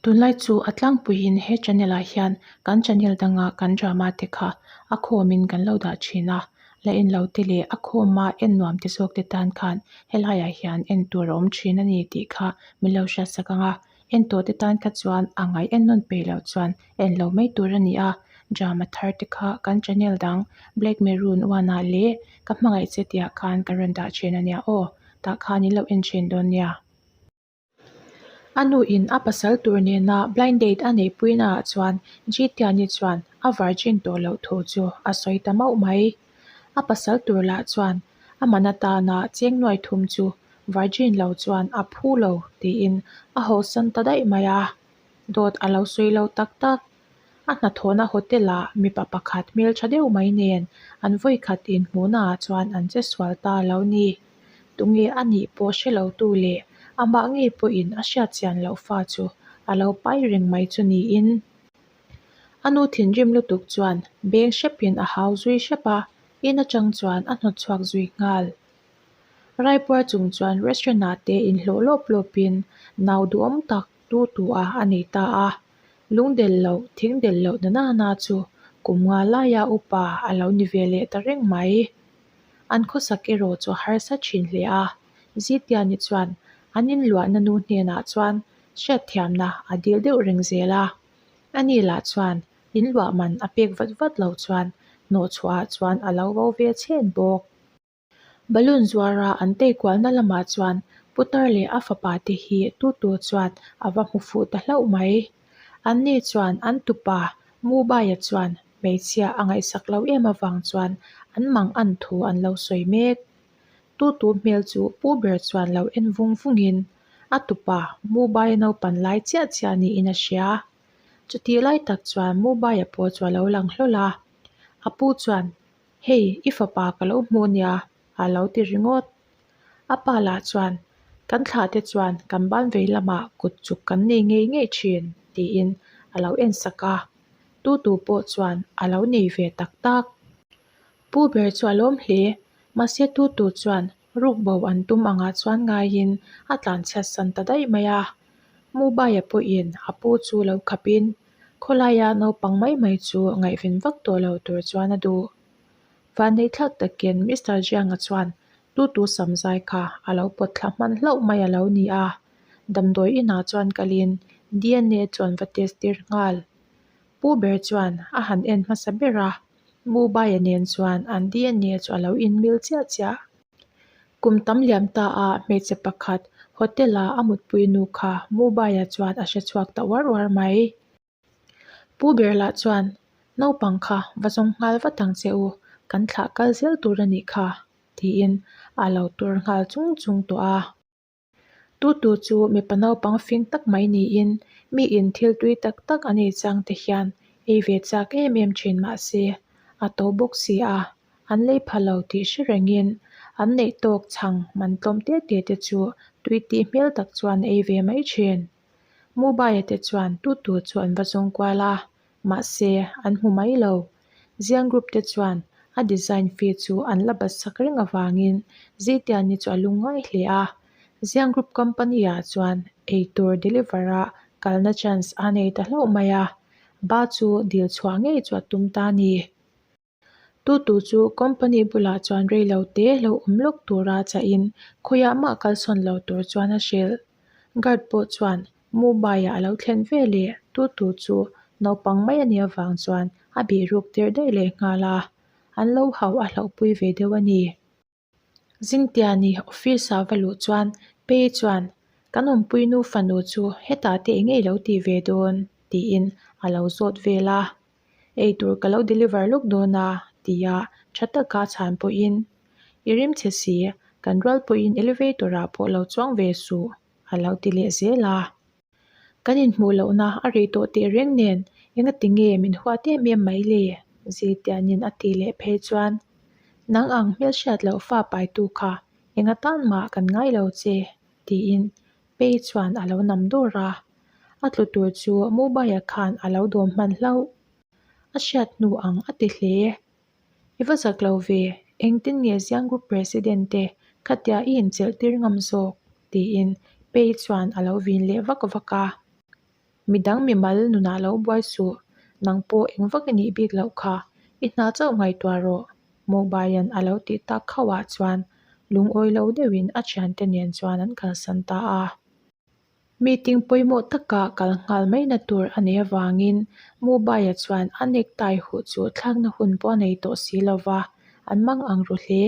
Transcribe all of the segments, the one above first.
Tunlai chu a tlangpuiin he channel ah hian kan channel danga kan drama te kha a khawmin kan lo dah thin a, la en lo te leh a khawma en nuam te zawk te tan khan helaiah hian en tur a awm thin a ni tih kha min lo hriatsak ang a, en tawh te tan kha chuan a ngaih en nawn peih loh chuan en lo mai tur a ni a, drama thar te kha kan channel dang Black Maroon one ah leh ka hmangaih che tih ah khan kan rawn dah thin a nia aw, tah khan in lo en thin dawn nia. A nu in a pasal tur nena blind date a neih puina ah chuan Jitiani chuan a virgin tawh loh thu chu a sawi ta mauh mai. A pasal tur lah chuan a man atana cheng nuai thum chu virgin lo chuan a phu lo tiin a hawsan ta daih mai a, dawt a lo sawi lo tak tak. A hnathawhna hotel ah mipa pakhat hmeltha deuh mai nen an vawikhat inhmuhna ah chuan an che sual ta lo ni. Tunge a nih pawh hre lo tu leh amah ngei pawhin a hriat chian loh fa chu a lo pai reng mai chu niin. A nu thinrim lutuk chuan beng hrepin a hau zui hrep a, in atang chuan a hnawt chhuak zui nghal. Raipuar chung chuan restaurant ah te inhlawh lawp lawpin nau duhawm tak tu tu a a nei ta a. Lung del loh, thing del loh na nana chu kum nga laia upa a lo ni ve leh ta reng mai. An khawsak erawh chu a harsa thin hle a, Zitiani chuan an inluahna nu hnenah chuan hriatthiamna a dil deuh reng zel a. Ani lah chuan inluah man a pek vat vat lo chuan hnawhchhuahah chuan a lo vo ve chhen bawk. Balloon zuara an tei kualna lamah chuan putar leh a fapa te hi tutu chuan a va hmu fuh ta hlauh mai. Anni chuan an tupa Mubaia chuan hmeichhia a ngaihsak lo em avang chuan an mang an thu an lo sawi mek. Tutu hmel chu pu ber chuan lo en vung vungin a tupa Mubaia naupan lai chiah chiah niin a hria. Chutih lai tak chuan Mubaia pawh chu a lo lang hlawl a, a pu chuan Hei, i fapa ka lo hmu nia, a lo ti ringawt. A pa lah chuan, Kan thlah te chuan kan ban vei lamah kut chuk kan nei ngei ngei thin, tiin a lo en sak a. Tu tu pawh chuan a lo nei ve tak tak. Pu ber chu a lawm hle, mahse tu tu chuan ruk bo an tum angah chuan ngaiin a tlanchhiat san ta daih mai a. Mubaia pawhin a pu chu lo khapin Khawlaia naupang mai mai chu ngaihven vak tawh lo tur chuan a duh. Vanneihthlak takin Mister Jianga chuan tutu sam zai kha a lo pawt thla hman hlauh mai a lo ni a, damdawi inah chuan kalin DNA chuan va test tir nghal. Pu ber chuan a han en hmasa ber a, Mubaia nen chuan an DNA chu a lo inmil chiah chiah. Kum tam liam ta a hmeichhe pakhat hotel a a mutpui nu kha Mubaia chuan a hre chhuak ta uar uar mai. Pu ber lah chuan naupang kha va zawng nghal vat ang che u, kan thlah kal zel tur a nih kha tiin a lo tur nghal chung chung tawh a. Tutu chu mipa naupang fing tak mai niin mi in thil tui tak tak an ei chang te hian ei ve chak em em thin mah se a to bawk si a, an lei pha lo tih hre rengin an neih tawk chhang man tlawm te te te chu tui tih hmel tak chuan ei ve mai thin. Mobile te chuan tutu chu an va zawng kual a, Mahse, an hmu mai lo. Ziang group te chuan a design fee chu an la bat sak reng avangin Zitiani chu a lungngai hle a. Ziang group company ah chuan eitur deliver a kalna chance a nei ta hlauh mai a, ba chu dil chhuah ngei chu a tum ta a ni. Tutu chu company bulah chuan rei lo te lo awm lawk tura chahin khawiah mah kalsawn lo tur chuan a hrilh. Guard pawh chuan Mumbai-ah a lo thlen ve leh Tutu chu naupang mai a nih avang chuan a bih ruk tir daih leh nghal a, an lo hau a hlauhpui ve deuh a ni. Zingtiani office-ah va luh chuan Pei chuan, Kan awmpuinu fanu chu hetah te eng ngei lo ti ve dawn? tiin a lo zawt vel a. Eitur ka lo deliver lawk dawn a, tia tha taka chhan pawhin, I rim che si, kan rual pawhin elevator-ah pawh lo chuang ve suh, a lo ti leh zel a. Kan inhmuh lohna a rei tawh teh reng nen engati nge min huat em em mai le? Zirtianin a tih leh phei chuan, Nang ang hmelhriat loh fa paitu kha enga tan mah kan ngai lo che, tiin Pei chuan a lo nam dawr a. A tlu tur chu Mobile khan a lo dawm hman hlauh. A hriat hnu ang a ti hle. I va zak lo ve, engtin nge Ziang Group President te khatia i inchelh tir ngam zawk? tiin Pei chuan a lo vin leh vak vak a. Midang mimal nunah lo buai suh, nang pawh eng vak i nih bik loh kha, i hna chauh ngaihtuah rawh, Mobile-a'n a lo tih tak khauhah chuan lungawi lo deuhin a thiante nen chuan an kalsan ta a. Meeting pawimawh taka kal nghal maina tur a neih avangin Mobile-a chuan a necktie huh chu thlakna hun pawh a nei tawh si lo va, an mang ang ru hle.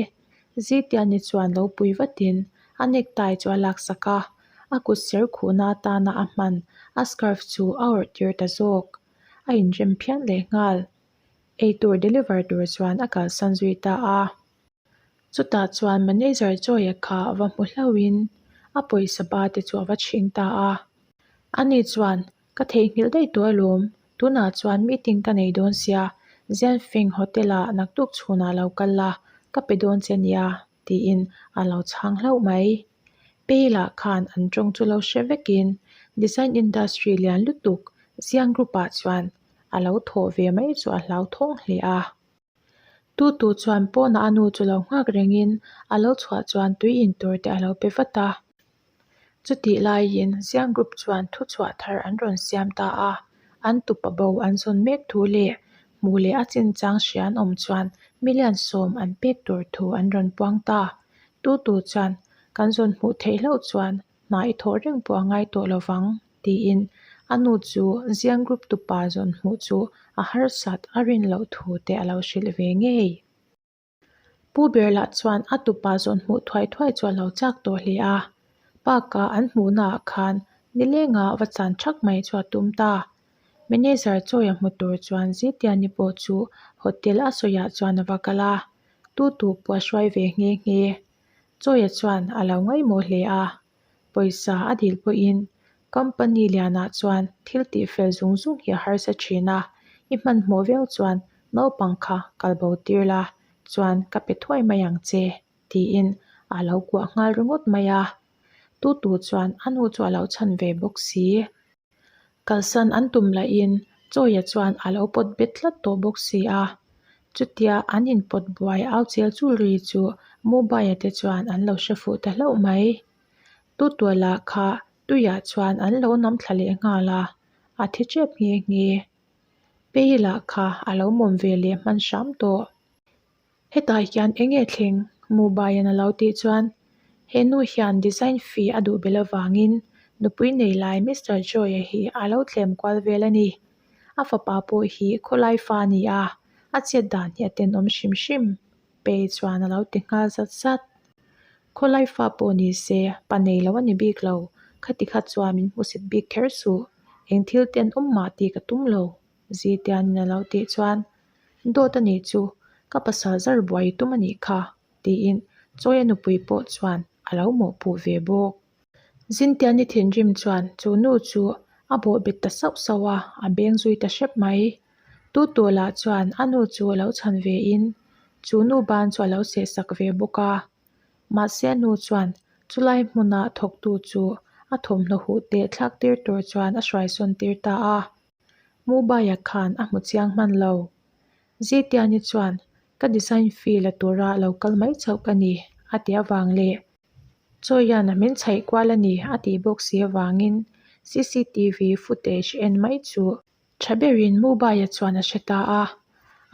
Zitiani chuan lo pui vatin a necktie chu a laksak a, a kut ser khuhna atana a hman a scarf chu a awrh tir ta zawk. A inrem phian leh nghal. Eitur deliver tur chuan a kalsan zui ta a. Chutah chuan manager Joy-a kha a va hmu hlauhin a pawisa ba te chu a va chhing ta a. Ani chuan, Ka theihnghilh daih tawh alawm, tunah chuan meeting ka nei dawn sia, Zianfeng Hotel-ah naktuk chhunah lo kal la, ka pe dawn che nia, tiin a lo chhang hlauh mai. Pei lah khan an tawng chu lo hre vekin design industry lian lutuk Ziang Group-ah chuan a lo thawh ve mai chu a hlauthawng hle a. Tutu chuan pawnah a nu chu lo nghak rengin a lo chhuah chuan tui in tur te a lo pe vat a. Chutih laiin Ziang Group chuan thuchhuah thar an rawn siam ta a, an tupa bo an zawn mek thu leh hmuh leh a chinchang hria an awm chuan million sawm an pek tur thu an rawn puang ta. Tutu chuan kan zawn hmuh theih hlauh chuan hna i thawh reng pawh a ngai tawh lo vang, tiin a nu chu Ziang Group tupa zawn hmuh chu a harsat a rin loh thu te a lo hrilh ve ngei. Pu ber lah chuan a tupa zawn hmuh thuai thuai chu a lo chak tawh hle a, park-a an hmuhnaah khan nilenga va chan thak mai chu a tum ta. Manager chawi a hmu tur chuan Zitiani pawh chu hotel a sawiah chuan a va kal a, tutu pawh a hruai ve nghe nghe. Chawia chuan a lo ngaihmawh hle a, pawisa a dil pawhin company lianah chuan thil tihfel zung zung hi a harsa thin a, i hmanhmawh viau chuan naupang kha kal bo tir la chuan ka pe thuai mai ang che tiin a lo kuah nghal ringawt mai a, tutu chuan a nu chu a lo chhan ve bawk si. Kalsan an tum lahin Chawia chuan a lo pawt bet tlat tawh bawk si a. Chutia an inpawt buai au chel chul ri chu Mobile te chuan an lo hre fuh ta hlauh mai. Tutuala kha tuiah chuan an lo nam thla leh nghal a, a thi tep nghe nghe. Pei lah kha a lo mawm ve leh hman hram tawh. Hetah hian eng nge thleng? Mobile-in a lo tih chuan he nu hian design fee a duh belh avangin nupui nei lai Mister Joy-a hi a lo thlem kual vel a ni. A fapa pawh hi khawlai fa a ni a, a chet dan hi a tenawm hrim hrim Pei chuan a lo ti nghal zat zat. Khawlai fa pawh ni se, pa nei lo a ni bik lo, khati kha chuan min hmusit bik kher suh, eng thil tenawm mah tih ka tum lo, Zitianin a lo tih chuan Dawt a nih chu, ka pasal zar buai tum a nih kha, tiin Chawia nupui pawh chuan a lo mawhpuh ve bawk. Zintiani thinrim chuan chu nu chu a bawhbet ta sauh sauh a, a beng zui ta hrep mai. Tutulah chuan a nu chu a lo chhan ve in chu nu ban chu a lo seh sak ve bawk a. Mahse a nu chuan chulai hmuna thawktu chu a thawmhnaw huh teh thlak tir tur chuan a hruaisawn tir ta a. Mobile khan a hmu chiang hman lo. Zetiani chuan ka design fee la tura lo kal mai chauh ka ni a ti avang leh Chawian min chhaih kual a ni a tih bawk si avangin cctv footage en mai chu tha berin mobile chuan a hre ta a.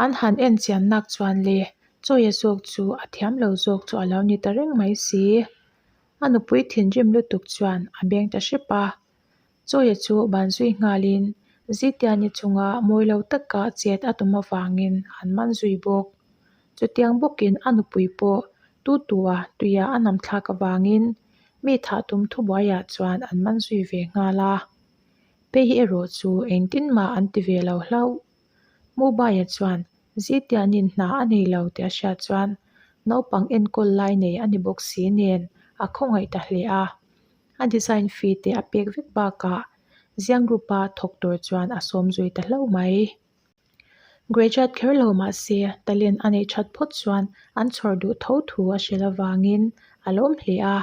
An han en chian nak chuan le Chawia zawk chu a thiam lo zawk chu a lo ni ta reng mai si. A nupui thinrim lutuk chuan a beng ta hrep a. Chawia chu ban zui nghalin Zitiani chunga mawi lo taka chet a tum avangin an man zui bawk. Chutiang bawkin a nupui pawh Tutua tuia a nam thlak avangin mi thah tum thubuaiah chuan an man zui ve nghal a. Pei erawh chu engtin mah an ti ve lo hlauh. Mobile chuan Zitianin hna a nei lo tih a hriat chuan naupang enkawl lai nei a ni bawk si nen a khawngaih ta hle a. A design fee te a pek vek bakah Ziang Group-a thawk tur chuan a sawm zui ta hlauh mai. Graduate kher lo mah se talent a neih that phawt chuan an chhawr duh tho thu a hrilh avangin a lawm hle a.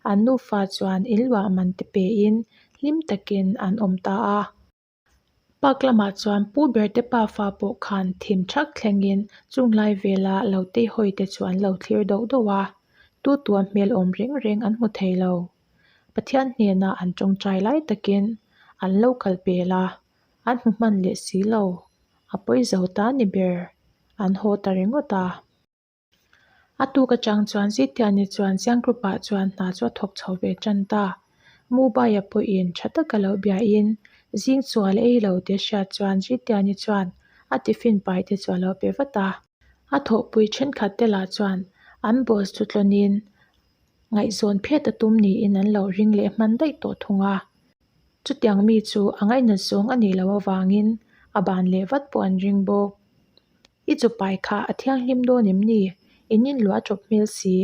An nufa chuan inluah man te pein hlim takin an awm ta a. Park lamah chuan Pu Berte pafa pawh khan thim thak thlengin chung lai vela lo teihawi te chu an lo thlir doh doh a, tu tua hmel awm reng reng an hmu thei lo. Pathian hnena an tawngtai lai takin An lo kal pel a, an hmu hman leh si lo. A pawi zo ta ni ber, an haw ta ringawt a. A tuk atang chuan Zitiani chuan Chiang Group ah chuan hna chu a thawk chho ve tan ta. Mumbai-a pawhin tha taka lo biain zing chual ei lo tih a hriat chuan Zitiani chuan a tiffin pai te chu a lo pe vat a. A thawhpui thenkhat te lah chuan an boss chu tlawnin ngaihzawn phiat a tum niin an lo ring leh hman daih tawh thung a. Chutiang mi chu a ngainat zawng a nih loh avangin a ban leh vat pawh an ring bawk. I chupai kha a thianghlim dawn em ni? In inluah a chawp hmel si.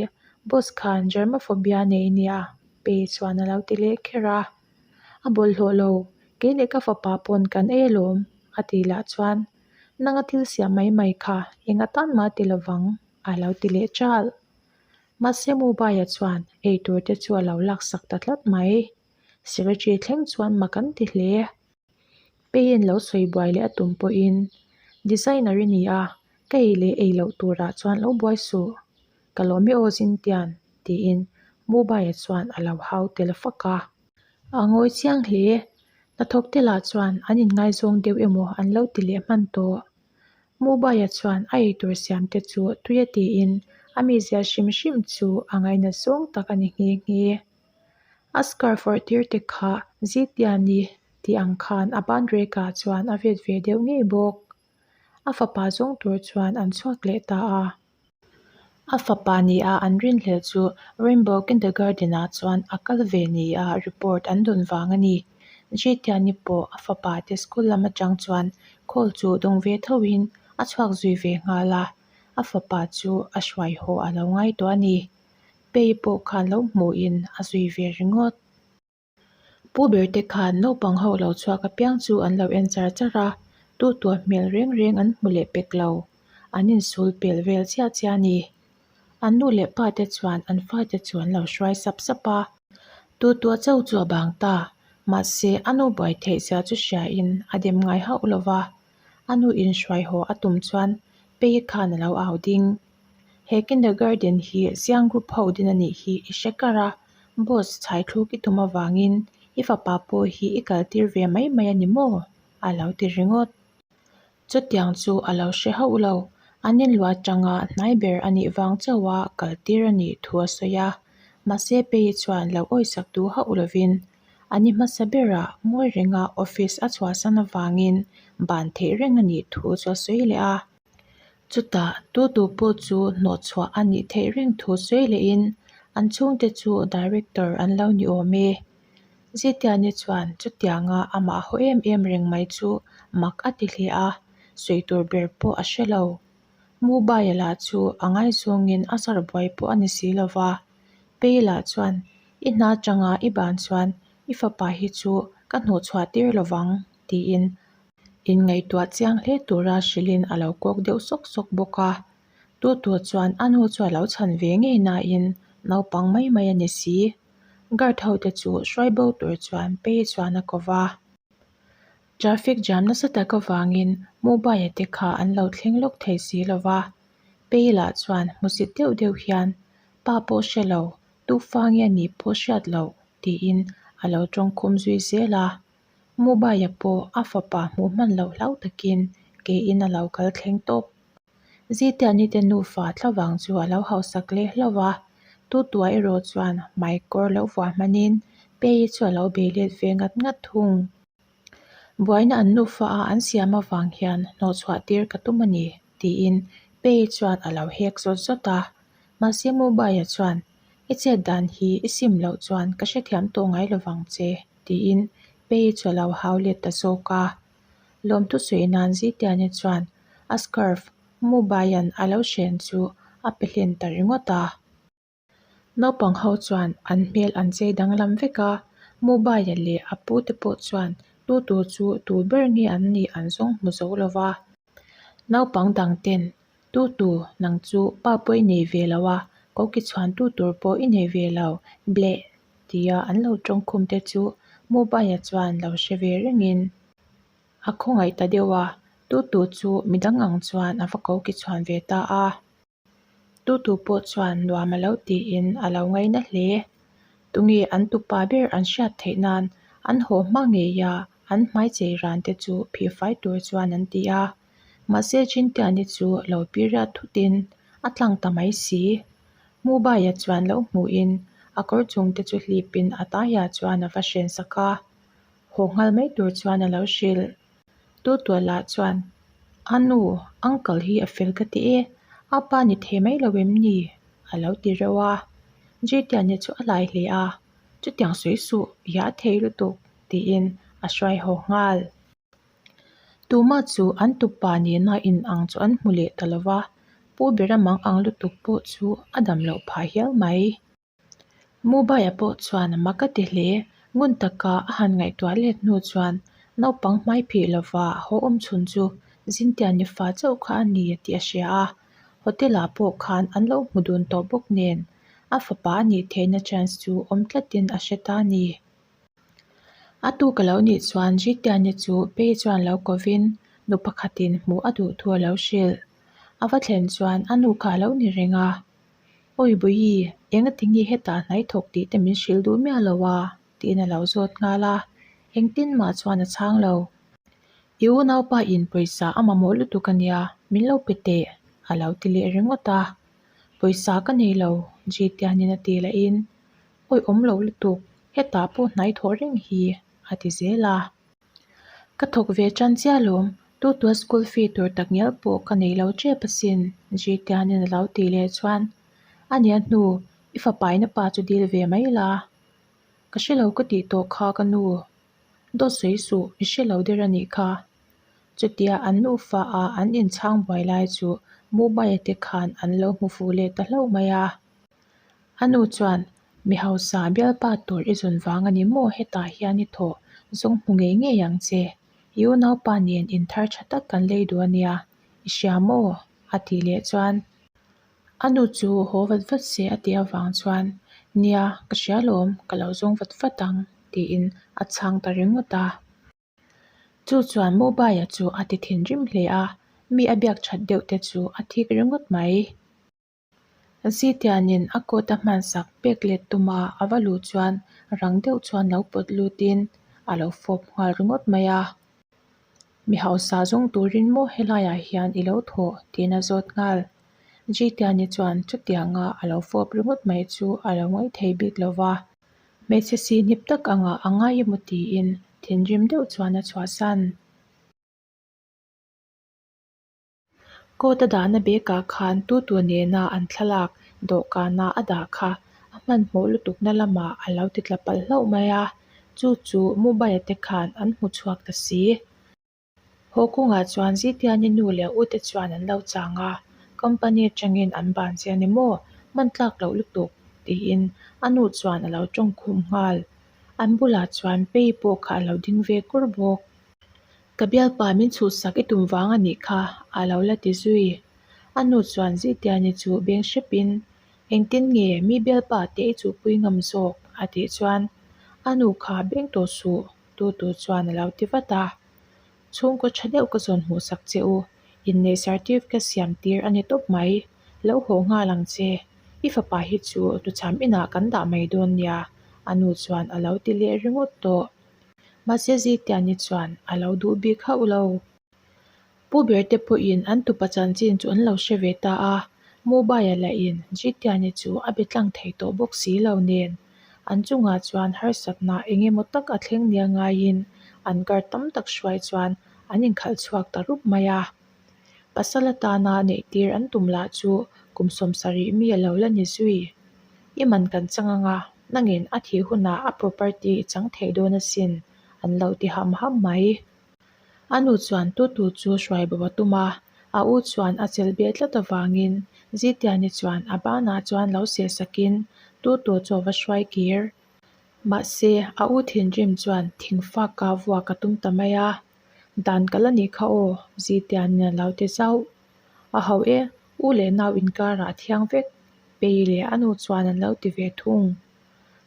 Boss khan germophobia nei nia Pe chuan a lo ti leh kher a. A bawlhhlawh lo, kei leh ka fapa pawn kan ei alawm a tih lah chuan nanga thil siam mai mai kha eng atan mah ti lovang a lo ti leh ṭalh. Mahse Mumbai-a chuan eitur te chu a lo laksak ta tlat mai. Secretary thleng chuan mak an ti hle. Peiin lo sawi buai leh a tum pawhin designer i ni a, ka ei leh ei loh turah chuan lo buai suh. Ka lawm i aw Zintian tiin Mumbai-a chuan a lo hau tel fak a. A ngawi chiang hle. Hnathawk te lah chuan an inngaizawng deuh emaw an lo ti leh hman tawh. Mumbai-a chuan a eitur siam te chu tui a tiin a mizia hrim hrim chu a ngainat zawng tak a ni nghe nghe. A scarf awrh tir te kha Zitiani tih ang khan a ban rek ah chuan a vet ve deuh ngei bawk. A fapa zawng tur chuan an chhuak leh ta a. A fapa nia an rinhlelh chu Rainbow Kindergarten ah chuan a kal ve nia report an dawn vang a ni. Zitiani pawh a fapa te school lam atang chuan call chu dawng ve tho in a chhuak zui ve nghal a, a fapa chu a hruai haw a lo ngai tawh a ni. Pei pawh khan lo hmuhin a zui ve ringawt. Pu ber te khan naupang ho lo chhuak apiang chu an lo en char char a, tu tua hmel reng reng an hmu leh pek lo. An insul pel vel chiah chiah a ni. An nu leh pa te chuan an fate chu an lo hruai sap sap a. Tu tua cho chu a bang ta, mahse a nu buai theih zia chu hriain a dem ngai hauh lo va. A nu inhruai haw a tum chuan Pei khan a lo au ding. He kindergarten hi Siang group ho din a nih hi i hre kar a, boss chhai thluk i tum avangin i fapa pawh hi i kal tir ve mai mai a ni maw? a lo ti ringawt. Chutiang chu a lo hre hauh lo, an inluah atanga hnai ber a nih vang chauha kal tir a nih thu a sawi a, mahse Pei chuan lo awisak duh hauh lovin a ni hmasa berah ngawi renga office a chhuahsan avangin ban theih reng a nih thu chu a sawi leh a. Chutah tutu pawh chu hnawhchhuah a nih theih reng thu sawi lehin an chhungte chu director an lo ni awm e. Zitiani chuan chutianga amah haw em em reng mai chu mak a ti hle a, sawi tur ber pawh a hre lo. Mumbai-a lah chu a ngaizawngin a zar buai pawh a ni si lo va, Pei lah chuan i hna atanga i ban chuan i fapa hi chu ka hnawhchhuah tir lo vang tiin Inngaihtuah chiang hle tura hrilhin a lo kawk deuh sawk sawk bawk a. Tutu chuan a nu chu a lo chhan ve ngei nain naupang mai mai a ni si. Guard ho te chu hruai bo tur chuan Pei chuan a ko va. Traffic jam nasa tak avangin Mumbai-a te kha an lo thleng lawk thei si lo va. Pei lah chuan hmusit deuh deuh hian pa pawh hre lo, tufangi a nih pawh hriat loh tiin a lo tawngkhum zui zel a. Mumbai-a pawh a fapa hmuh hman loh hlau takin keiin a lo kal thleng tawp. Zitiani te nufa thlavang chu a lo hausak leh hlauh a, Tutua erawh chuan hmaikawr lo vuah hmanin Pei chu a lo bei let ve ngat ngat thung. Buaina an nufa a an siam avang hian hnawhchhuah tir ka tum a ni, tiin Pei chuan a lo hek zawt zawt a. Mahse Mumbai-a chuan, I chet dan hi i sim loh chuan ka hrethiam tawh ngai lovang che. Tiin Pei chu a lo hau let ta zawk a. Lawmthu sawi nan Zitiani chuan a scarf Mubaia'n a lo hren chu a pe hlen ta ringawt a. Naupang ho chuan an hmel an chei danglam vek a, Mubaia leh a pu te pawh chuan tu tur chu tu ber nge an nih an zawng hmu zo lo va. Naupang dang ten Tu tu, nang chu pa pawh i nei ve lo a, koki chhuan tu tur pawh i nei ve lo, bleh! tia an lo tawngkhum te chu Mumbai-a chuan lo hre ve rengin a khawngaih ta deuh a, Tu tu chu midang ang chuan a va koki chhuan ve ta a. Tu tu pawh chuan nuam a lo tiin a lo ngaina hle. Tunge an tupa ber an hriat theih nan An haw hma ngei a, an hmai chei ran te chu phih fai tur chuan an ti a. Mahse Chintiani chu lo period thutin a tlang ta mai si. Mubaia chuan lo hmuhin a kawr chung te chu hlipin a taiah chuan a va hren sak a, haw nghal mai tur chuan a lo hrilh. Tutuala chuan, A nu, uncle hi a fel ka ti e, a pa ni thei mai lo em ni? a lo ti reuh a. Jitiani chu a lai hle a, Chutiang sawi suh, i a thei lutuk, tiin a hruai haw nghal. Tumah chu an tupa nena inang chu an hmu leh ta lo va, Pu Bera mang ang lutuk pawh chu a dam loh phah hial mai. Mobile pawh chuan mak a ti hle. Ngun taka a han ngaihtuah let hnu chuan naupang hmai phih lova haw awm chhun chu Zintian ni fa chauh kha a ni tih a hria a. Hotel ah pawh khan an lo hmu dun tawh bawk nen a fapa a nih theihna chance chu awm tlatin a hre ta a ni. A tuk a lo nih chuan Jitiani chu Pei chuan lo kovin nu pakhatin hmuh a duh thu a lo hrilh. A va thlen chuan a nu kha a lo ni reng a. Awi Bawihi, engati nge hetah hnai thawk tih te min hrilh duh miah lo a? tiin a lo zawt nghal a, engtin mah chuan a chhang lo. I unaupa in pawisa a mamawh lutuk a nia, min lo pe teh, a lo ti leh ringawt a. Pawisa ka nei lo, Jitianin a ti lahin, Awi awm lo lutuk, hetah pawh hnai thawh reng hi, a ti zel a. Ka thawk ve tan chiah lawm, tutua school fee tur tak ngial pawh ka nei lo tep asin, Jitianin a lo tih leh chuan, A nia hnu, i fapaina pa chu dil ve mai la. Ka hre lo ka tih tawh kha ka nu. Dawt sawi suh, i hre lo der a nih kha. Chutia an nufa a an inchhang buai lai chu Mumbai-a te khan an lo hmu fuh leh ta hlauh mai a. A nu chuan, Mi hausa bialpa tur i zawn vang a ni maw hetah hian i thawh zawng hmu ngei ngei ang che. I unaupa nen inthar tha tak kan lei duh a nia, i hria maw? a tih leh chuan a nu chu haw vat vat se a tih avang chuan, Nia, ka hria lawm, ka lo zawng vat vat ang, tiin a chhang ta ringawt a. Chu chuan Mobile chu a ti thinrim hle a, mi a biak that deuh te chu a thik ringawt mai. Zitianin a coat a hmansak pek let tuma a va luh chuan rang deuh chuan lo pawt lutin a lo fawp nghal ringawt mai a. Mi hausa zawng turin maw helaiah hian i lo thawh tiin a zawt nghal. Zitiani chuan chutianga a lo fawp ringawt mai chu a lo ngaithei bik lo va. Hmeichhe sihnip tak angah a ngai emaw tiin thinrim deuh chuan a chhuahsan. Coat a dahna bag ah khan tu tu nena an thlalak dawhkana a dah kha a hmanhmawh lutukna lamah a lo ti tla palh hlauh mai a, chu chu mobile te khan an hmu chhuak ta si. Haw kawngah chuan Zitiani nu leh u te chuan an lo chang a, company atangin an ban che a ni maw? Hman tlak loh lutuk tiin a nu chuan a lo tawng khum nghal. An bulah chuan Pei pawh kha a lo ding ve kur bawk. Ka bialpa min chhuhsak i tum vang a nih kha, a lo la ti zui. A nu chuan Zitiani chu beng hrepin, Engtin nge mi bialpa te i chuhpui ngam zawk? a tih chuan a nu kha beng tawh suh, tu tu chuan a lo ti vat a. Chhungkaw tha deuh ka zawn hmuhsak che u, inneih certificate siam tir a ni tawp mai, lo haw nghal ang che, i fapa hi chu hnuchham inah kan dah mai dawn nia, a nu chuan a lo ti leh ringawt tawh. Mahse Zitiani chuan a lo duh bik hauh lo. Pu ber te pawhin an tupa chanchin chu an lo hre ve ta a, Mobile lahin Zitiani chu a be tlang thei tawh bawk si lo nen an chungah chuan harsatna eng emaw tak a thleng nia ngaiin an guard tam tak hruai chuan an inkhalh chhuak ta rup mai a. Pasal atana neihtir an tum lah chu kum 70 mi a lo la ni zui. I man kan chang anga nangin a thih hunah a property i chang thei dawn asin an lo ti ham ham mai. A nu chuan tutu chu hruai bo a tum a, a u chuan a chelh beh tlat avangin Zitiani chuan a banah chuan lo seh sakin tutu chu a va hruai kir. Mahse, a u thinrim chuan thingfaka vuak a tum ta mai a, Dan ka la nih kha aw, Zitiani'n a lo ti zauh. A ho e, u leh nau inkarah a thiang vek, Pei leh a nu chuan an lo ti ve thung.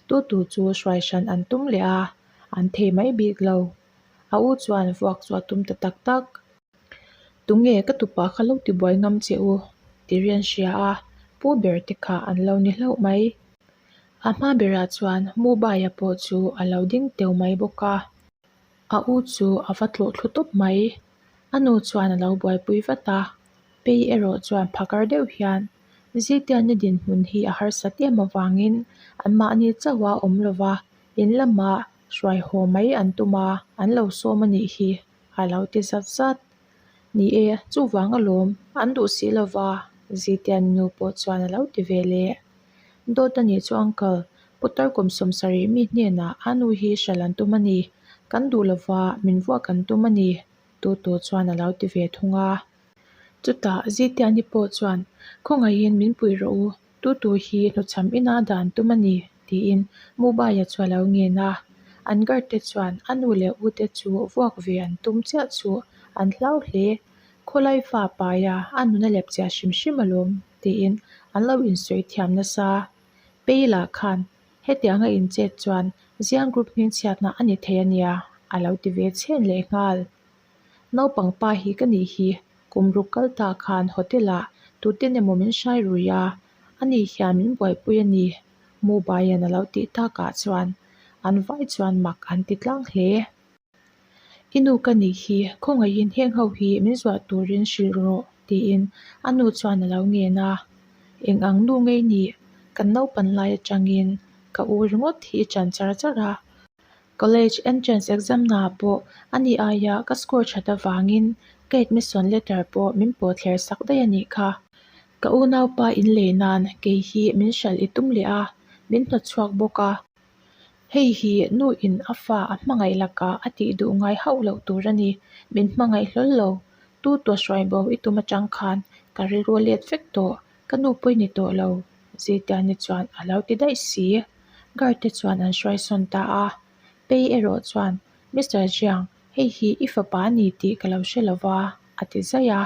Tutu chu hruai hran an tum leh a, an thei mai bik lo. A u chuan vuak chu a tum ta tak tak. Tunge ka tupa kha lo tibuai ngam che u? ti rian hria a, pu ber te kha an lo ni hlauh mai. A hma berah chuan Mumbai-a pawh chu a lo ding teu mai bawk a, a u chu a va tlawh thlu tawp mai. A nu chuan a lo buaipui vat a, Pei erawh chuan phakar deuh hian Zitiani dinhmun hi a harsat em avangin anmahni chauh a awm lova, in lamah hruai haw mai an tum a, an lo sawm a nih hi a lo ti zat zat. Ni e, chuvang alawm, an duh si lova, Zitiani nu pawh chuan a lo ti ve leh. Dawt a nih chu uncle, putar kum 70 mi hnenah a nu hi hralh an tum a ni, kan duh lova min vuak an tum a ni, Tutu chuan a lo ti ve thung a. Chutah Zitiani pawh chuan, Khawngaihin min pui rawh u, Tutu hi hnuchham ina dan tum a ni, tiin Mumbai-a chu a lo ngen a. An guard te chuan a nu leh u te chu vuak ve an tum chiah chu an hlau hle. Khawlai fa paia a nun a lep chiah hrim hrim alawm, tiin an lo insawi thiam nasa. Pei lah khan hetianga inchet chuan Ziang Group hmingchhiatna a ni thei a nia, a lo ti ve chhen lehnghal. Naupang pa hi ka nih hi, kum ruk kal ta khan hotel ah tuten emaw min hrai rui a, ani hian min buaipui a ni, Mubaian a lo tih takah chuan an vai chuan mak an ti tlang hle. I nu ka nih hi, khawngaihin heng ho hi min zuah turin hrilh rawh, tiin a nu chuan a lo ngen a. Eng ang nu ngei nih, kan naupan lai atangin ka u ringawt hi i chan char char a. College entrance exam naah pawh ani aia ka score that avangin ka admission letter pawh min pawh thler sak daih a nih kha. Ka unaupa inlei nan kei hi min hralh i tum leh a, min hnawtchhuak bawk a. Hei hi nu in a fa a hmangaih lakah a tih duh ngai hauh loh tur a ni. Min hmangaih hlawl lo. Tu tua hruai bo i tum atang khan ka rilru a let vek tawh. Ka nu pawh i ni tawh lo. Zetiani chuan a lo ti daih si. Guard te chuan an hruai sawn ta a. Pei erawh chuan, Mister Jiang, hei hi i fapa a ni tih ka lo hre lo va, a ti zaih a.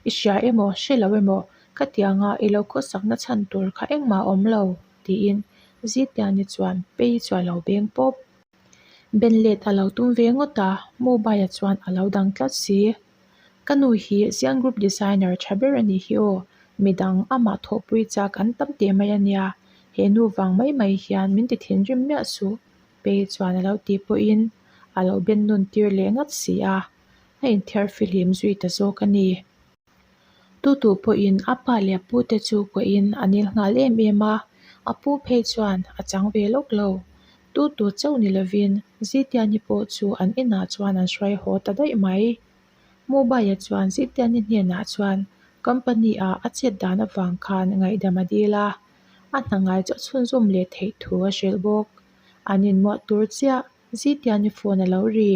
I hria emaw, hre lo emaw, khatianga i lo khawsakna chhan tur kha engmah a awm lo, tiin Zitiani chuan Pei chu a lo beng pawp. Ben let a lo tum ve ngawt a, Mobile-a chuan a lo dang tlat si. Ka nu hi Ziang Group designer tha ber a nih hi aw, midang amah thawhpui chak an tam teh mai a nia, he nu vang mai mai hian min ti thinrim miah suh, Pei chuan a lo tih pawhin a lo ben nun tir leh ngat si a. a inthiar fihlim zui ta zawk a ni. Tutu pawhin a pa leh a pute chu kuahin a nil nghal em em a, a pu phei chuan a chang ve lawk lo. Tutu chauh ni lovin Zitiani pawh chu an inah chuan an hruai haw ta daih mai. Mumbai-a chuan Zitiani hnenah chuan company-ah a chet dan avang khan ngaihdam a dil a, a hna ngai chu a chhunzawm leh theih thu a hrilh bawk. An inmuah tur chiah Zitiani phone a lo ri.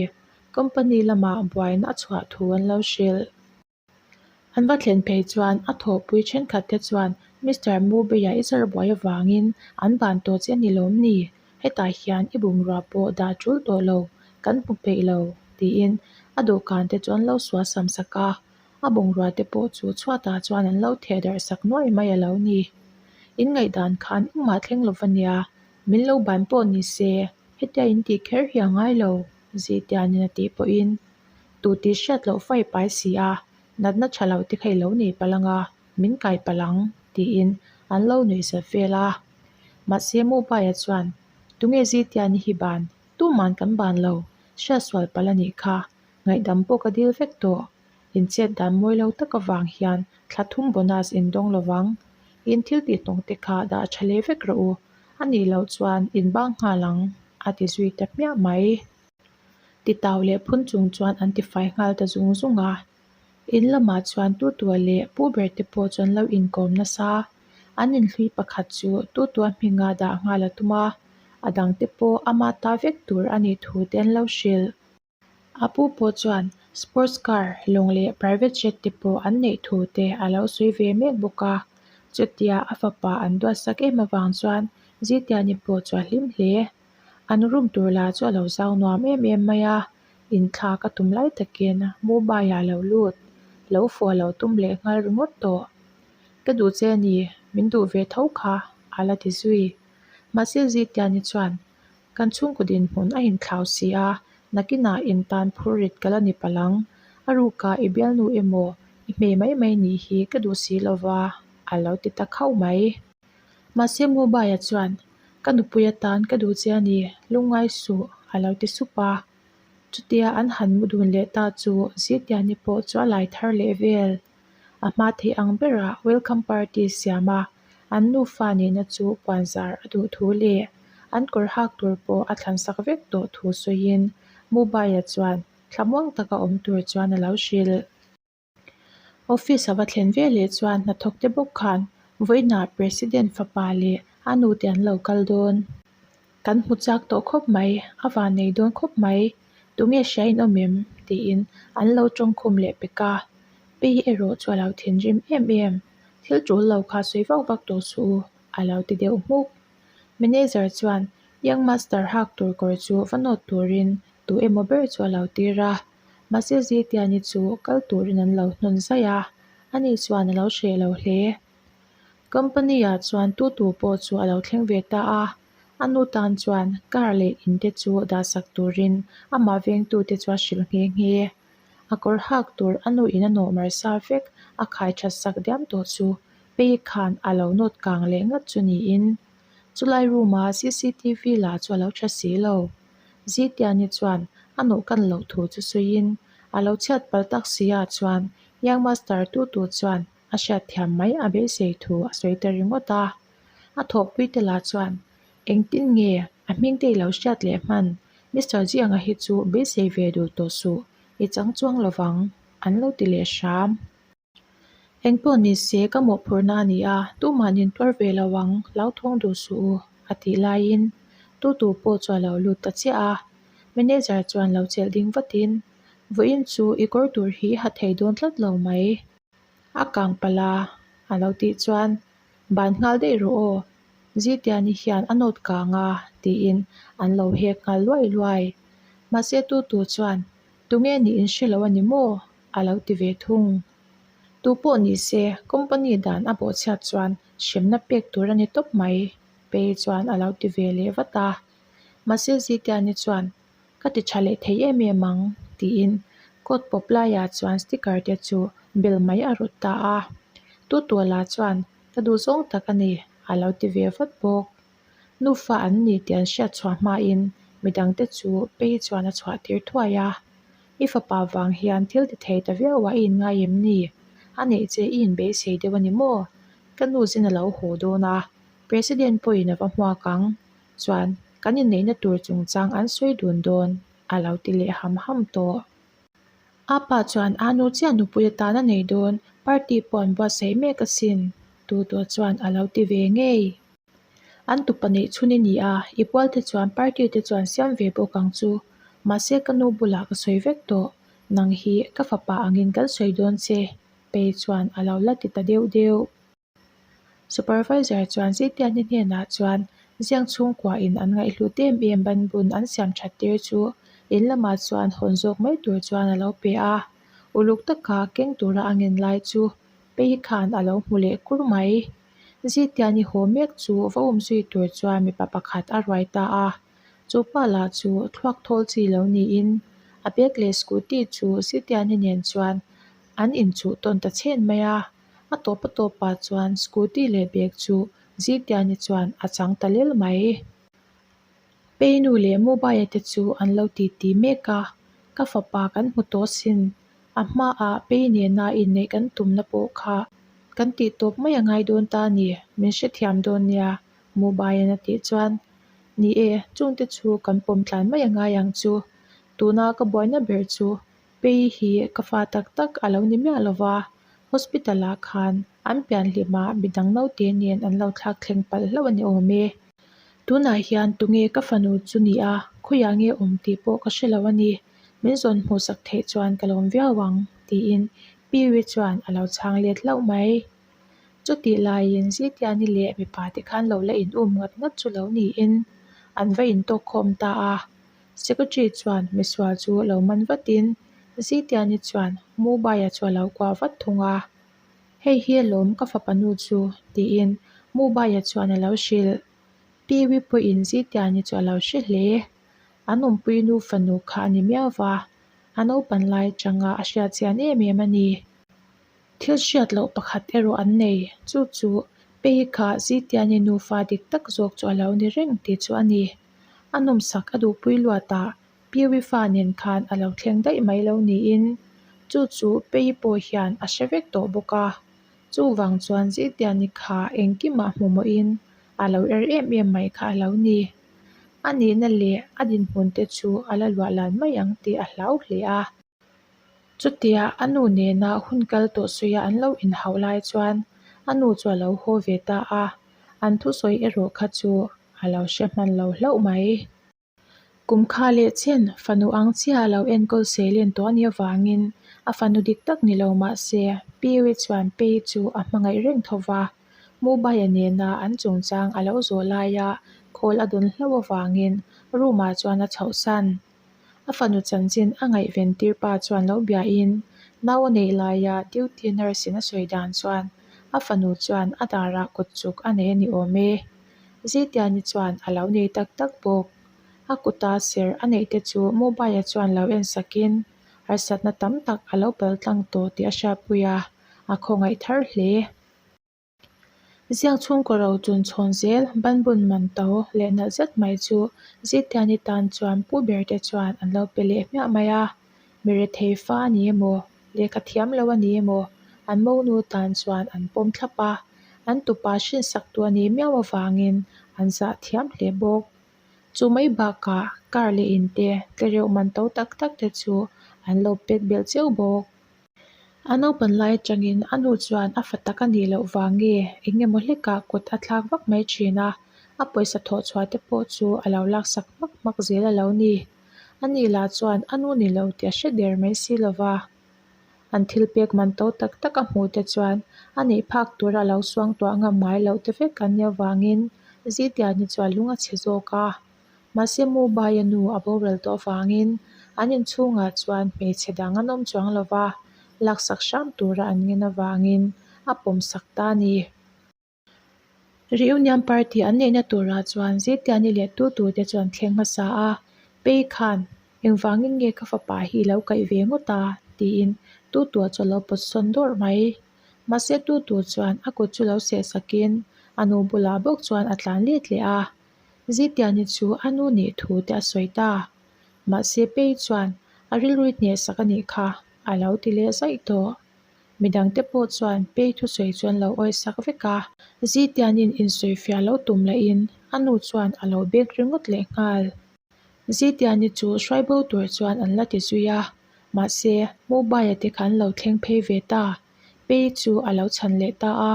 Company lamah buaina a chhuah thu an lo hrilh. An va thlen phei chuan a thawhpui thenkhat te chuan Mister Mubei-a i zar buai avangin an ban tawh che a ni lawm ni? Hetah hian i bungrua pawh dah tul tawh lo, kan hmu peih lo, tiin a dawhkan te chu an lo sual sam sak a. A bungrua te pawh chu chhuatah chuan an lo theh darh sak nuai mai a lo ni. In ngaihdan khan engmah thleng lo va nia, min lo ban pawh ni se, hetia in tih kher hi a ngai lo. Zitianin a tih pawhin tu tih hriat loh fai pai si a, natna tha lo te kha i lo nei palh anga, min kai palh ang, tiin an lo nuih zat vel a. Mahse Mumbai-a chuan, Tunge Zitiani hi ban? Tuman kan ban lo, hriatsual palh a nih kha, ngaihdam pawh ka dil vek tawh. Inchet dan mawi lo tak avang hian thla thum bonus in dawng lovang. In thil tih hnawng te kha dah tha leh vek rawh u, a nih loh chuan in bang nghal ang, a ti zui ta hmiah mai. Titau leh phun chung chuan an tifai nghal ta zung zung a. In lamah chuan Tutua leh Pu ber te pawh chuan lo inkawm nasa. An inhlui pakhat chu Tutua hminga dah nghal a tum a, a dangte pawh ama ta vek tur a nih thu te an lo hrilh. A pu pawh chuan sports car lawng leh private jet te pawh an neih thu te a lo sawi ve mek bawk a. Chutia a fapa an duatsak em avang chuan Zitiani pawh chu a hlim hle. An room tur lah chu a lo zau nuam em em mai a, inthlak a tum lai takin mobile ah a lo lut, lo fawh a lo tum leh nghal ringawt tawh. Ka duh che a ni, min duh ve tho kha a la ti zui. Mahse Zitiani chuan Kan chhungkaw dinhmun a inthlau si a, nakinah in tan phur rit ka la ni palh ang. A ruka i bialnu emaw i hmei mai mai nih hi ka duh si lova, a lo ti ta khauh mai. Mahse Mumbai-a chuan, Ka nupui atan ka duh che a ni, lungngai suh, a lo ti sup a. Chutia an han mu dun leh ta chu Zitiani pawh chu a lai thar leh vel. A hma theih ang berah welcome party siam a, an nufa nihna chu puanzar a duh thu leh an kawr hak tur pawh a thlansak vek tawh thu sawiin Mumbai-ah chuan thlamuang taka awm tur chuan a lo hrilh. Office a va thlen ve leh chuan hnathawk te bawk khan vawiinah President fapa leh a nute an lo kal dawn. Kan hmu chak tawh khawp mai, a van nei dawn khawp mai, tunge hria in awm em? tiin an lo tawngkhum leh pek a. Pi erawh chu a lo thinrim em em, thil tul lo kha sawi vak vak tawh suh u, a lo ti deuh hmuk. Manager chuan Young Master hak tur kawr chu va nawt turin tu emaw ber chu a lo tir a. Mahse Zetiani chu kal turin an lo hnawn zaih a, ani chuan a lo hreh lo hle. Company ah chuan tu tu pawh chu a lo thleng ve ta a, a nu tan chuan car leh in te chu dahsak turin amah vengtu te chu a hrilh nghe nghe. A kawr hak tur a nu in a nawh mar sa vek a khai that sak diam tawh chu Pei khan a lo nawt kang leh ngat chu niin chulai room a cctv lah chu a lo tha si lo. Zitiani chuan a nawh kan loh thu chu sawiin a lo chhiat palh tak si ah chuan Young Master tu tu chuan a hriatthiam mai a beisei thu a sawi ta ringawt a. A thawhpui te lah chuan engtin nge a hming te i lo hriat leh hman Mister Jianga hi chu beisei ve duh tawh suh i chang chuang lovang an lo ti leh hram. Engpawh ni se ka mawhphurhna a ni a, tumah nin tuar ve lo ang, hlauthawng duh suh u, a tih laiin tu tu pawh chu a lo lut ta chiah a. Manager chuan lo chelh ding vatin, Vawiin chu i kawr tur hi ha thei dawn tlat lo mai. A kang palh a, a lo tih chuan, Ban nghal daih rawh aw, Zitiani hian a nawt kang a, tiin an lo hek nghal luai luai. Mahse tu tu chuan, Tunge nih in hre lo a ni maw? a lo ti ve thung. Tu pawh ni se, company dan a bawhchhiat chuan hremna pek tur a ni tawp mai, Pei chuan a lo ti ve leh vat a. Mahse Zitiani chuan, Ka ti tha leh thei em em ang, tiin coat pawp laiah chuan sticker te chu bel mai a rawt ta a. Tutuala chuan, Ka duh zawng tak a ni, a lo ti ve vat bawk. Nufa an ni tih an hriat chhuah hmain midangte chu Pei chuan a chhuah tir thuai a. I fapa vang hian thil ti thei ta viau a i inngai em ni? A neih che i inbeisei deuh a ni maw? Ka nu zin a lo haw dawn a, President pawhin a va hmuak ang. Chuan kan inneihna tur chungchang an sawi dun dawn, a lo ti leh ham ham tawh. A pa chuan a nu chiah nupui atan a nei dawn, party pawh an buatsaih mek asin, Tutua chuan a lo ti ve ngei. An tupa neih chhun i ni a, i pual te chuan party te chuan siam ve bawk ang chu. Mahse ka nu bulah ka sawi vek tawh, nang hi ka fapa angin kan sawi dawn che, Pei chuan a lo la ti ta deuh deuh. Supervisor chuan Zetiani hnenah chuan ziang chhungkua in an ngaihhlut em em banbun an siam that tir chu in lamah chuan hawn zawk mai tur chuan a lo pe a, uluk taka keng tura a ngen lai chu Pei khan a lo hmu leh kur mai. Zetiani haw mek chu va um zui tur chuan mipa pakhat a ruai ta a, chu pa lah chu thluak thawl chi lo niin a bag leh scooty chu Zetiani nen chuan an inchuh tawn ta chhen mai a. A tawp a tawpah chuan scooty leh bag chu Zitiani chuan a chang ta lel mai. Peinu leh Mobile te chu an lo titi mek a, ka fapa kan hmu tawh sin, a hmaah Pei nena inneih kan tumna pawh kha kan tih tawp mai a ngai dawn ta a ni, min hrethiam dawn nia Mobile-in a tih chuan, Ni e, chungte chu kan pawm tlan mai a ngai ang chu, tuna ka buaina ber chu Pei hi ka fa tak tak a lo ni miah lo va, hospital ah khan an pianhlim ah midang naute nen an lo thlak thleng palh hlauh a ni awm e. Tunah hian tunge ka fanu chu ni a, khawiah nge awm tih pawh ka hre lo a ni, min zawn hmuhsak theih chuan ka lawm viau ang, tiin Pi Ri chuan a lo chhang let hlauh mai. Chutih laiin Zitiani leh mipa te khan lo la in um ngat ngat chu lo niin an va intawk khawm ta a. Secretary chuan misual chu lo man vatin Zitiani chuan Mubaya chu a lo kuah vat thung a, Hei hi alawm ka fapa nu chu tiin Mubaya chuan a lo hrilh. Piwi pawhin Zitiani chu a lo hre hle. An awmpui nu fanu kha a ni miau va, a naupan lai atanga a hriat chian em em a ni. Thil hriat loh pakhat erawh an nei, chu chu. Pei kha Zitiani nufa dik tak zawk chu a lo ni reng tih chu a ni. A nawmsak a duhpui luatah Piwi fa nen khan a lo thleng daih mai lo niin chu chu Pei pawh hian a hre vek tawh bawk a. Chuvang chuan Zitiani kha engkimah hmuhmawhin a lo er em em mai kha a lo ni. A nihna leh a dinhmun te chu a la luah lan mai ang tih a hlau hle a. Chutia a nu nena hun kal tawh suia an lo inhauh lai chuan a nu chu a lo haw ve ta a, an thusawi erawh kha chu a lo hre hman lo hlauh mai. Kum kha leh chen fanu ang chiah a lo enkawl seilen tawh a nih avangin a fanu dik tak ni lo mah se Piwi chuan Pei chu a hmangaih reng tho va, Mubaya nena an chungchang a lo zawh laia khawl a dawn hlauh avangin room-ah chuan a chhohsan. A fanu chanchin a ngaihven tir pa chuan lo biain nau a neih laia duty nurse in a sawi dan chuan a fanu chuan a darah kut chuk a nei a ni awm e. Zitiani chuan a lo nei tak tak bawk. A kuta ser a neih te chu mobile chuan lo en sakin harsatna tam tak a lo pal tlang tawh tih a hriatpui a, a khawngaih thar hle. Ziak chhungkaw ro chun chhawn zel banbun man to leh nalh zet mai chu Zitiani tan chuan pu ber te chuan an lo pe leh hmiah mai a, mi rethei fa a ni emaw, lehkha thiam lo a ni emaw an monu tan chuan an pawm thlap a, an tupa hrinsak tu a nih miau avangin an zah thiam hle bawk. Chu mai bakah car leh in te tlereuh man to tak tak te chu an lo pek belh cheu bawk. A naupan lai atangin a nu chuan a fa tak a nih loh vang nge eng emaw hlekah kut a thlak vak mai thin a, a pawisa thawh chhuah te pawh chu a lo laksak hmak hmak zel a lo ni. A ni lah chuan a nu ni lo tih a hre der mai si lo va. An thil pek man to tak tak a hmuh te chuan a neih phak tura lo suangtuah ngam ngai loh te vek an nih avangin Zitiani chuan lung a chhe zawk a. Mahse Mumbai-a nu a boral tawh avangin an inchhungah chuan hmeichhe dang an awm chuang lo va, laksak hram tura an ngen avangin a pawmsak ta a ni. Reunion party an neihna turah chuan Zetiani leh tu te chu an thleng hmasa a, Pei khan engvangin nge ka fapa hi i lo kaih ve ngawt a? tiin Tutua chu a lo pawt sawn dawrh mai. Mahse Tutu chuan a kut chu lo seh sakin a nu bulah bawk chuan a tlan let leh a. Zitiani chu a nu nih thu te a sawi ta. Mahse Pei chuan a rilru hnehsak a nih kha a lo ti leh zaih tawh. Midangte pawh chuan Pei thusawi chu an lo awisak vek a. Zitianin insawifiah lo tum lahin a nu chuan a lo bek ringawt leh nghal. Zitiani chu hruai bo tur chuan an la ti zui a, mahse Mobile te kha an lo thleng phei ve ta. Pei chu a lo chhan leh ta a,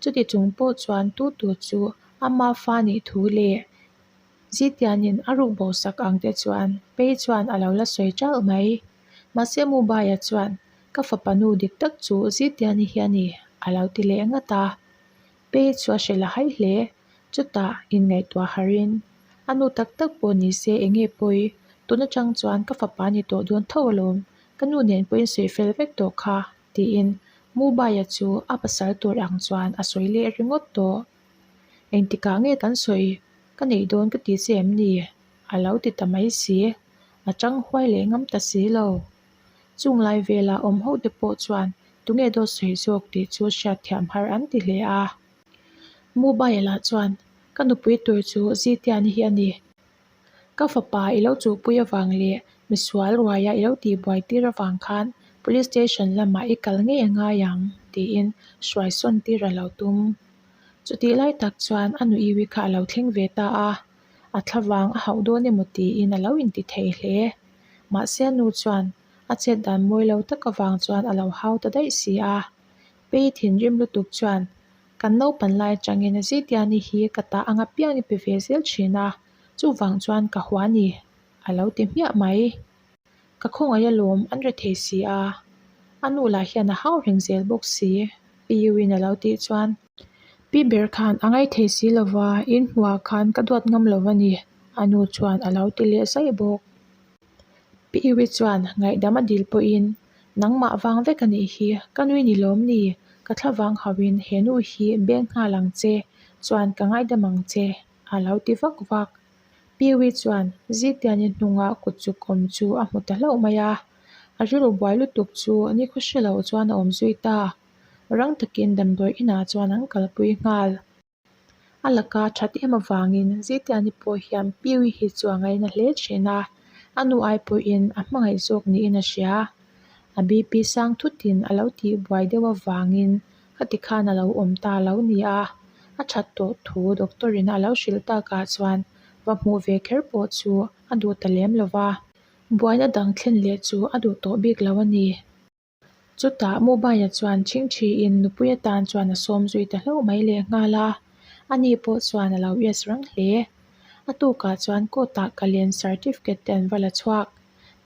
chuti chung pawh chuan tu tu chu ama fa nih thu leh Zitianin a ruk bo sak ang te chuan Pei chuan a lo la sawi ṭalh mai. Mahse Mobile chuan Ka fapa nu dik tak chu Zitiani hi a ni, a lo ti leh ngat a. Pei chu a hre la hai hle. Chutah inngaihtuah harin, A nu tak tak pawh ni se eng nge pawi, tun atang chuan ka fapa ni tawh dawn tho alawm, ka nu nen pawhin sawi fel vek tawh kha, tiin Mubaya chu a pasal tur ang chuan a sawi leh ringawt tawh. Engtikah nge kan sawi ka neih dawn ka ti che em ni? A lo ti ta mai si, a tang huai leh ngam ta si lo. Chung lai vela awm ho te pawh chuan tunge dawt sawi zawk tih chu hriatthiam har an ti hle a. Mobile ah chuan ka nupui tur chu Zitiani hi a ni. Ka fapa i lo chuhpui avang leh misual ruaia i lo tihbuai tir avang khan Police Station lamah i kal ngei a ngai ang tiin hruai sawn tir a lo tum. Chutih lai tak chuan a nuiwi kha a lo thleng ve ta a, a thlavang a hauh dawn emaw tiin a lo inti thei hle. Mahse a nu chuan a chet dan mawi lo tak avang chuan a lo hau ta daih si a. Pei thinrim lutuk chuan kan naupan lai atangin Zitiani hi ka ta anga piang i pe ve zel thin a, chuvang chuan ka hua ni a lo ti hmiah mai. Ka khawngaih alawm an re thei si a, a nu lah hian a hau reng zel bawk si Pi Yuin a lo tih chuan Pi ber khan a ngaih thei si lova in hmuhah khan ka duat ngam lo a ni a nu chuan a lo ti leh zaih bawk. Pi Iwi chuan ngaihdam a dil pawhin nangmah vang vek a nih hi, ka nui ni lawm ni, ka thlavang hauhin he nu hi beng nghal ang che, chuan ka ngaidam ang che a lo ti vak vak. Pi Iwi chuan Zitiani hnunga kut chuk awm chu a hmu ta hlauh mai a, a rilru buai lutuk chu nikhaw hre lo chuan a awm zui ta. Rang takin damdawi inah chuan an kalpui nghal. A laka that em avangin Zitiani pawh hian Piui hi chu a ngaina hle thin a, a nu ai pawhin a hmangaih zawk niin a hria. A BP sang thutin a lo tihbuai deuh avangin khati khan a lo awm ta lo ni a, a that tawh thu doctor in a lo hrilh takah chuan va hmuh ve kher pawh chu a duh ta lem lo va, buaina dang thlen leh chu a duh tawh bik lo a ni. Chutah Mobile-a chuan chhingchhiin nupui atan chuan a sawm zui ta hlauh mai lehnghal a, ani pawh chuan a lo yes rang hle. A tukah chuan court-ah kallen certificate te an va la chhuak.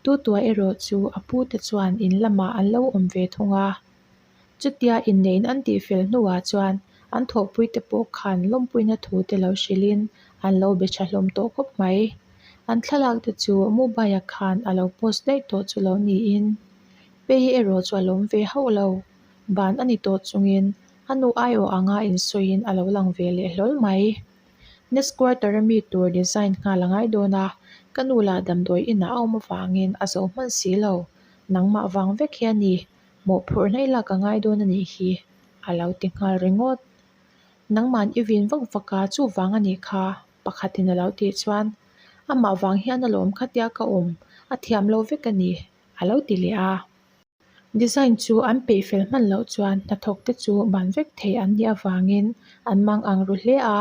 Tutua erawh chu a pute chuan in lamah an lo awm ve thung a. Chutia inneihin an tihfel hnuah chuan an thawhpuite pawh khan lawmpuina thu te lo hrilhin an lo be tha hlawm tawh khawp mai. An thlalak te chu mobile-a khan a lo post daih tawh chu lo niin Pei erawh chu a lawm ve hauh lo. Ban a ni tawh chungin a nu aiawh anga insawiin a lo lang ve leh hlawl mai. Next quarter a mi tur design nghal a ngai dawn a, ka nu lah damdawi inah a awm avangin a zo hman si lo. Nangmah vang vek hi a ni, mawhphurhna i lak a ngai dawn a nih hi, a lo ti nghal ringawt. Nangman i vin vak vak a, chuvang a nih kha, pakhatin a lo tih chuan, Amah vang hian alawm khatia ka awm, a thiam lo vek a ni, a lo ti leh a. Design chu an peih fel hman loh chuan hnathawk te chu ban vek thei an nih avangin an mang ang ru hle a.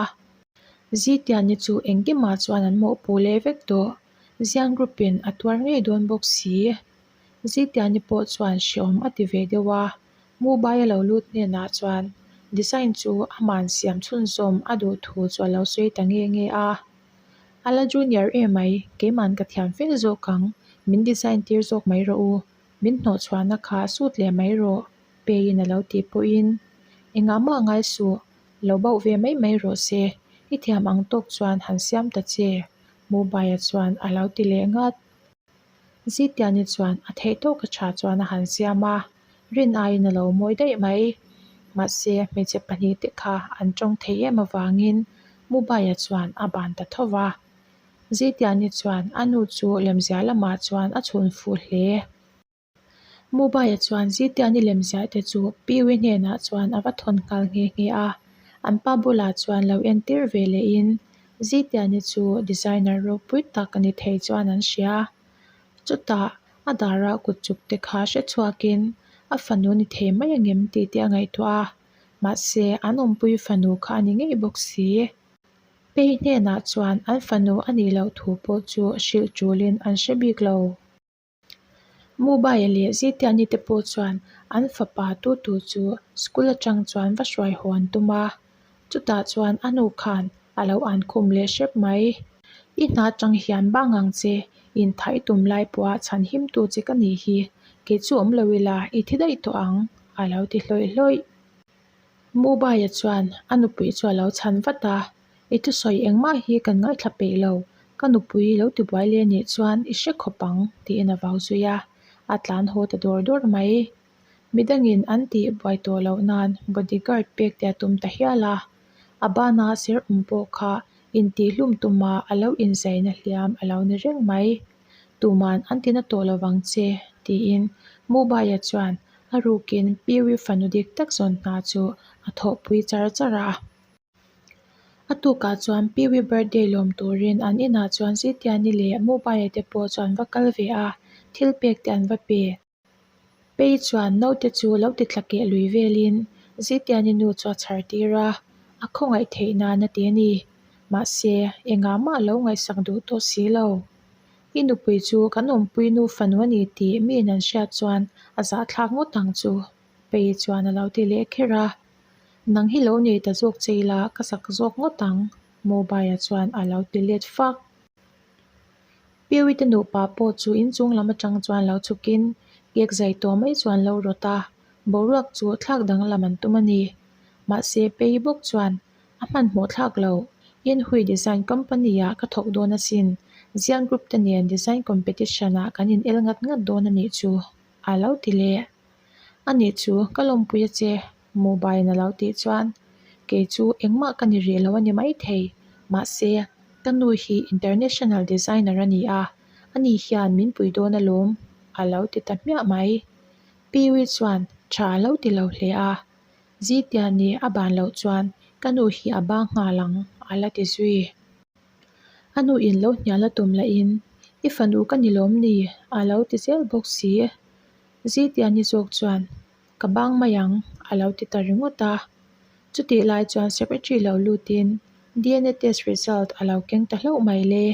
Zitiani chu engkimah chuan an mawhpuh leh vek tawh. Ziang group in a tuar ngei dawn bawk si. Zitiani pawh chuan hreawm a ti ve deuh a, Mobile a lo lut hnenah chuan design chu aman siam chhunzawm a duh thu chu a lo sawi ta nge nge a. A la junior emai, keiman ka thiam fel zawk ang, min design tir zawk mai rawh u, min hnawhchhuahna kha sut leh mai rawh, Peiin a lo tih pawhin, Engah mah ngai suh, lo bauh ve mai mai rawh se, i thiam ang tawk chuan han siam ta che, Mobile-a chuan a lo ti leh ngat. Zitiani chuan a theih tawk a tha chuan a han siam a, rin aiin a lo mawi daih mai. Mahse, hmeichhe pahnihte kha an tawng thei em avangin Mobile-a chuan a ban ta tho va. Zitiani chuan a nu chu lemziah lamah chuan a chhun fuh hle. Mobile chuan Zitiani lemziah te chu Piwi hnenah chuan a va thawn nghal nghe nghe a, an pa bulah chuan lo entir ve lehin Zitiani chu designer ropui tak a ni thei chuan an hria. Chutah a dara kut chuk te kha hre chhuakin a fanu ni thei mai angem tih te a ngaihtuah a, mahse an awmpui fanu kha a ni ngei bawk si. Pei hnenah chuan an fanu a nih loh thu pawh chu hrilh tulin an hre bik lo. Mobile leh Zitiani te pawh chuan an fapa tutu chu school atang chuan va hruai haw an tum a, chutah chuan a nu khan a lo an khum leh hrep mai. I hna atang hian bang ang che, inthaih i tum lai pawha chhan him tu che ka nih hi, kei chu awm lo ila i thi daih tawh ang a lo ti hlawih hlawih. Mobile chuan a nupui chu a lo chhan vat a. I thusawi engmah hi kan ngaithla peih lo, ka nupui lo tibuai leh anih chuan i hre khawp ang tiin a vau zui a, a tlan haw ta dawr dawr mai. Midangin an tih buai tawh loh nan bodyguard pek te a tum ta hial a, a bana ser awm pawh kha intihhlum tuma a lo inzaina hliam a lo ni reng mai. Tuman an tina tawh lovang che tiin Mobile-a chuan a rukin Piwi fanu dik tak zawn hna chu a thawhpui char char a. A tukah chuan Piwi birthday lawm turin an inah chuan Zitiani leh Mobile te pawh chu an va kal ve a, thil pek te an va pe. Pei chuan naute chu lo ti tla keh lui velin Zitiani nu chu a chhar tir a, a khawngaih theih nan a ti a ni. Mahse, engah mah lo ngaihsak duh tawh si lo. I nupui chu kan awmpui nu fanu a ni tih miin an hriat chuan a zahthlak ngawt ang chu, Pei chuan a lo ti leh kher a. Nang hi lo nei ta zawk che ila ka sak zawk ngawt ang, Mobile-a chuan a lo ti let fak. Piuite nupa pawh chu inchung lam atang chuan lo chhukin cake zai tawh mai chuan lo rawt a, boruak chu thlak danglam an tum a ni. Mahse Pei bawk chuan a hmanhmawh thlak lo, Inhui Design Company-ah ka thawk dawn asin, Zian Group te nen design competition-ah kan in el ngat ngat dawn a nih chu, a lo ti leh. A nih chu, ka lawmpui a che, mobile a lo tih chuan kei chu engmah ka ni rih lo a ni maithei. Mahse, ka nu hi international designer a ni a, ani hian min pui dawn alawm, a lo ti ta hmiah mai. Piwi chuan tha a lo ti lo hle a, Zitiani a ban loh chuan Ka nu hi a bang nghal ang, a la ti zui. A nu in lo hnial a tum lahin, I fanu ka ni lawm ni? a lo ti zel bawk si. Zitiani zawk chuan, Ka bang mai ang, a lo ti ta ringawt a. Chutih lai chuan secretary lo lutin dna test result a lo keng ta hlauh mai le.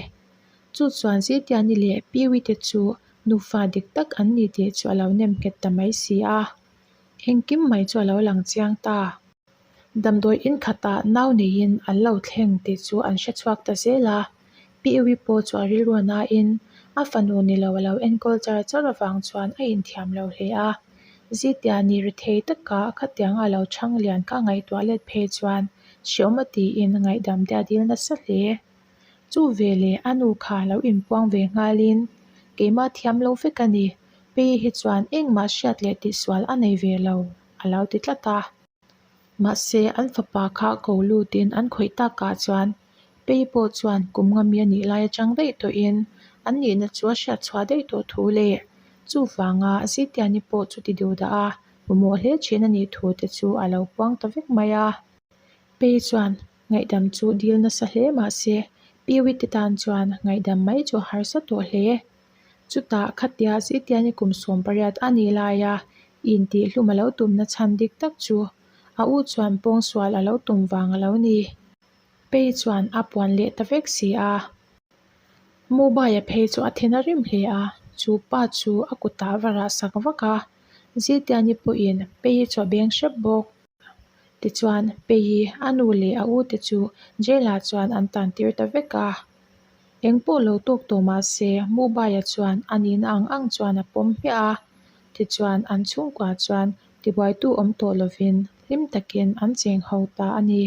Chu chuan Zitiani leh Piwi te chu nufa dik tak an ni tih chu a lo nem nghet ta mai si a. Engkim mai chu a lo lang chiang ta. Damdawi in khatah nau neiin an lo thleng tih chu an hre chhuak ta zel a. Piwi pawh chu a rilru nain a fanu ni lo a lo enkawl char char avang chuan a inthiam lo hle a. Zitiani rethei taka khatianga a lo chhang lian kha a ngaihtuah let phei chuan hreawm a tiin ngaihdam te a dil nasa hle. Chu veleh a nu kha lo inpuang ve nghalin, Keimah thiam lo vek a ni, Pei hi chuan engmah hriat leh tihsual a nei ve lo, a lo ti tlat a. Mahse, an fapa kha ko lutin an khawih takah chuan Pei pawh chuan kum nga mi a nih lai atang daih tawhin an nihna chu a hriat chhuah daih tawh thu leh chuvanga Zitiani pawh chu ti duh dah a mamawh hle thin a nih thu te chu a lo puang ta vek mai a. Pei chuan ngaihdam chu dil nasa hle mahse Piwi te tan chuan ngaihdam mai chu a harsa tawh hle. Chutah khatia Zitiani kum 18 a nih laia intihhlum a lo tumna chhan dik tak chu a u chuan pawngsual a lo tum vang a lo ni. Pei chuan a puan leh ta vek si a. Mobile phei chu a then a rim hle a, chu pa chu a kutah va rah sak vak a. Zitiani pawhin Pei chu a beng hrep bawk. Tichuan, Pei a nu leh a u te chu jail ah chuan an tan tir ta vek a. Eng pawh lo tawk tawh mah se Mobile chuan a nihna ang ang chuan a pawm hmiah a. Tichuan, an chhungkua chuan tibuaitu awm tawh lovin hlim takin an cheng ho ta a ni.